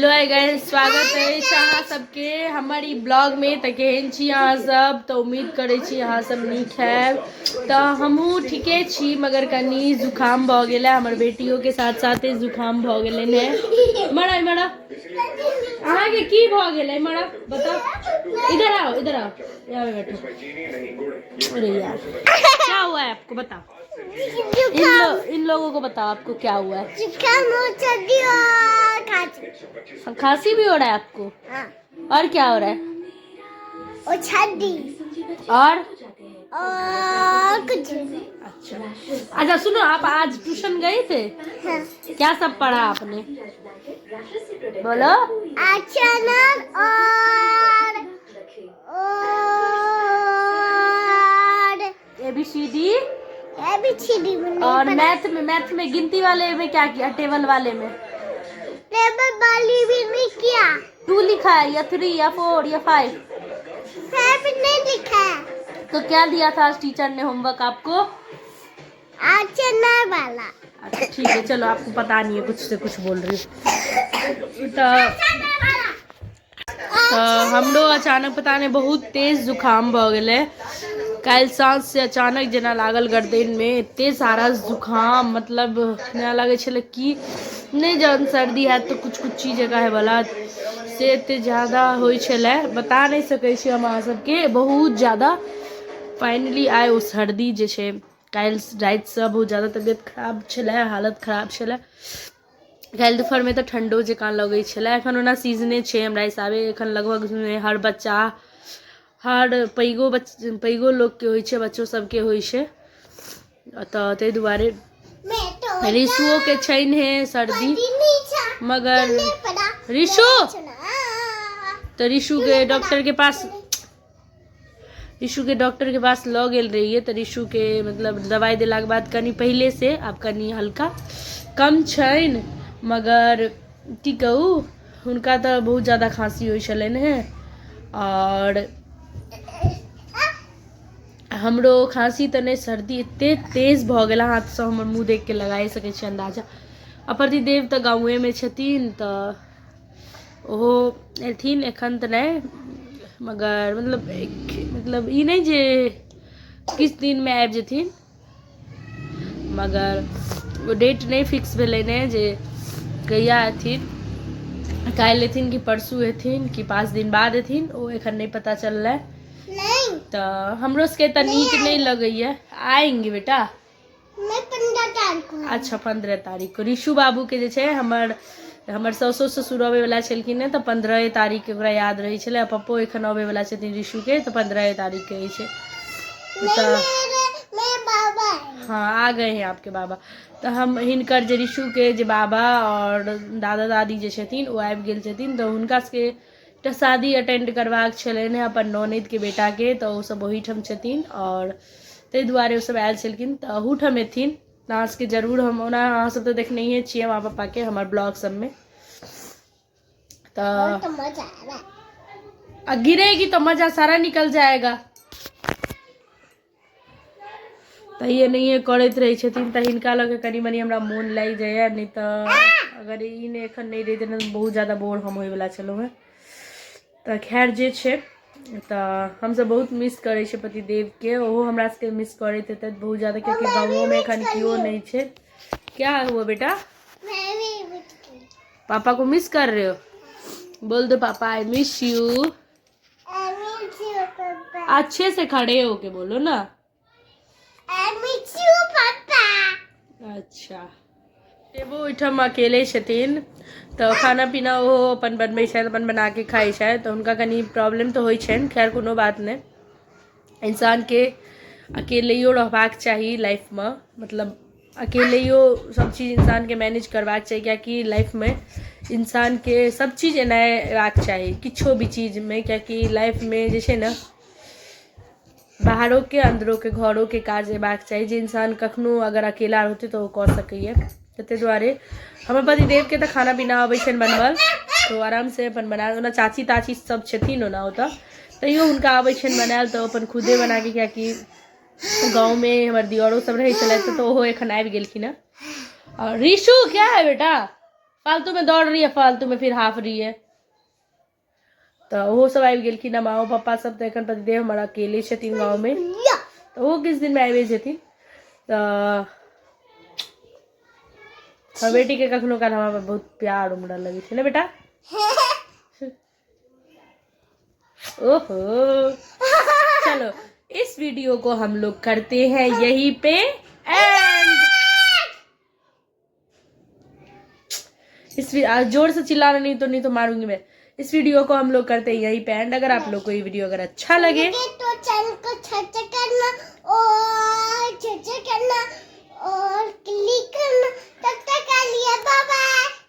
Hello hi guys, स्वागत अछि अहाँ सबके हमर ई ब्लॉग में। तऽ केहन छी अहाँ सब? तऽ उम्मीद करै छी अहाँ सब नीक हैब। तऽ हमहूँ ठीके छी, मगर कनि जुकाम भऽ गेल है। हमर बेटियो के साथ साथे जुकाम भऽ गेलनि है। मरा मरा, अहाँके की भऽ गेलै? मरा, बताओ। इधर आओ, इधर आओ, यहाँ पे बैठो। अरे यार, क्या हुआ है आपको? बताओ इन लोगों को, बताओ आपको क्या हुआ है। जुकाम हो, सर्दी और खांसी। खांसी भी हो रहा है आपको? हाँ। और क्या हो रहा है? और सर्दी। और? और कुछ नहीं। अच्छा अच्छा, सुनो, आप आज ट्यूशन गए थे? हाँ। क्या सब पढ़ा आपने? बोलो। अचानक और ABCD. ABCD. और मैथ में, मैथ में गिनती वाले में क्या किया? टेबल वाले में? टेबल वाली भी नहीं किया। 2 लिखा है या 3 या 4 या 5? 5 नहीं लिखा है। तो क्या दिया था आज टीचर ने होमवर्क आपको? अचानक वाला। अच्छा, ठीक है, चलो, आपको पता नहीं है, कुछ से कुछ बोल रही हूँ। तो तऽ हमरो अचानक पता नहि बहुत तेज जुकाम भऽ गेलै। काल्हि साँझसँ अचानक जेना लागल गर्दनमे एते सारा जुकाम, मतलब जेना लागै छलै कि नहि जहन सर्दी हैत तऽ कुछ कुछ चीज जकाँ होइवला से एते ज्यादा होइ छलै, बता नहि सकै छी हम अहाँ सबके, बहुत ज्यादा। फाइनली आइ ओ सर्दी जे छै, काल्हि रातिसँ बहुत ज्यादा तबियत खराब छलै, हालत खराब छलै। काल्हि दुपहरमे तऽ ठण्डो जकाँ लगै छलै। एखन ओना सीजने छै हमरा हिसाबे, एखन लगभग हर बच्चा, हर पैघो बच पैघो लोकके होइ छै, बच्चो सबके होइ छै। तऽ ताहि दुआरे ऋषुओके छैन्हे सर्दी, मगर ऋषु तऽ ऋषुके डॉक्टरके पास, ऋषुके डॉक्टरके पास लऽ गेल रहियै। तऽ ऋषुके मतलब दवाइ देलाके बाद कनि पहिलेसँ आब कनि हल्का कम छनि, मगर की कहू, हुनका तऽ बहुत ज्यादा खाँसी होइ छलनि हेँ आओर हमरो खाँसी तऽ नहि, सर्दी एते तेज भऽ गेल, हाथसँ हमर मुँह देखिके लगाए सकै छी अन्दाजा। आ पतिदेव तऽ गाँवेमे छथिन, तऽ ओहो एथिन, एखन तऽ नहि, मगर मतलब ई नहि जे किछु दिनमे आबि जेथिन, मगर ओ डेट नहि फिक्स भेलै ने जे कहिया एथिन, काल्हि एथिन कि परसू एथिन कि 5 दिन बाद एथिन, ओ एखन नहि पता चललै। तऽ हमरो सबके तऽ नीक नहि लगैया। आएंगे बेटा। 15 तारीख को। अच्छा, 15 तारीख को। ऋषु बाबूके जे छै, हमर हमर सासो ससुर अबैवला छलखिन हेँ, तऽ 15 तारीखके ओकरा याद रहै छलै। आ पप्पो एखन अबैवला छथिन ऋषुके, तऽ 15 तारीखके होइ छै। तऽ मेरे बाबा। हाँ, आ गए हैं आपके बाबा। तऽ हम हिनकर जे ऋषुके जे बाबा आओर दादा दादी जे छथिन, ओ आबि गेल छथिन। तऽ हुनका सबके एकटा शादी अटेंड करबाक छलनि हेँ अपन ननैदके बेटाके, तऽ ओसब ओहिठाम छथिन आओर ताहि दुआरे ओसब आयल छलखिन। तऽ अहूठाम एथिन तऽ अहाँ सबके जरूर हम, ओना अहाँ सब तऽ देखनैहे छियै माँ पप्पाके हमर ब्लॉग सबमे। तऽ तो मजा आ रहा है। आ गिरेगी तो मजा सारा निकल जाएगा। तऽ ई एनाहिए करैत रहै छथिन, तऽ हिनका लऽ कऽ कनि मनि हमरा मोन लागि जाइए, नहि तऽ अगर ई नहि एखन नहि रहितै ने, बहुत ज्यादा बोर हम होइवला छलहुँ हेँ। तऽ खैर जे छै, तऽ हमसब बहुत मिस करै छियै पतिदेवके, ओहो हमरा सबके मिस करैत हेतै बहुत ज्यादा, कियाकि गाँवोमे एखन केओ नहि छै। क्या हुआ बेटा? मैं भी मिस की। पापा को मिस कर रहे हो? बोल दो, पापा, I miss you. I miss you पापा। अच्छे से खड़े होके बोलो ना। I miss you पापा। अच्छा, एगो ओहिठाम अकेले छथिन, तऽ खाना पीना ओहो अपन बनबै छथि, अपन बनाके खाइ छथि, तऽ हुनका कनि प्रॉब्लम तऽ होइ छनि। खैर, कोनो बात नहि, इंसानके अकेलैयो रहबाक चाही लाइफमे, मतलब अकेलैयो सब चीज इंसानके मैनेज करबाक चाही, किएकि लाइफमे इंसानके सब चीज एनाइ अयबाक चाही किछो भी चीजमे, किएकि लाइफमे जे छै ने, बाहरोके, अन्दरोके, घरोके काज अयबाक चाही, जे इंसान कखनो अगर अकेला रहतै तऽ ओ कऽ सकैए। तऽ ताहि दुआरे हमर पतिदेवके तऽ खाना पीना अबै छनि बनबल, तऽ ओ आरामसँ अपन बना, ओना चाची ताची सब छथिन ओना ओतऽ, तैयो हुनका अबै छनि बनायल, तऽ ओ अपन खुदे बनाके, किएकि गाँवमे हमर दियरो सब रहै छलथि, तऽ ओहो एखन आबि गेलखिन हेँ। आओर ऋषु, क्या है बेटा? फालतू में दौड़ रही है, फालतू में फिर हाफ रही है। तऽ ओहो सब आबि गेलखिन। माओ पप्पा सब तऽ एखन पतिदेव हमर अकेले छथिन गाँवमे, तऽ ओहो किछु दिनमे आबि जेथिन। तऽ हमर बेटीके कखनो काल हमरा पर बहुत प्यार उमड़ऽ लगै छै ने बेटा। ओहो, चलो इस वीडियो को हम लोग करते हैं यहीं पे एंड। इस जोर से चिल्ला नहीं तो, नहीं तो मारूंगी मैं। इस वीडियो को हम लोग करते हैं यहीं पे एंड। अगर आप लोग को ये वीडियो अगर अच्छा लगे तो चैनल को सब्सक्राइब करना और चर्चा करना और क्लिक करना। तब तक के लिए बाय बाय।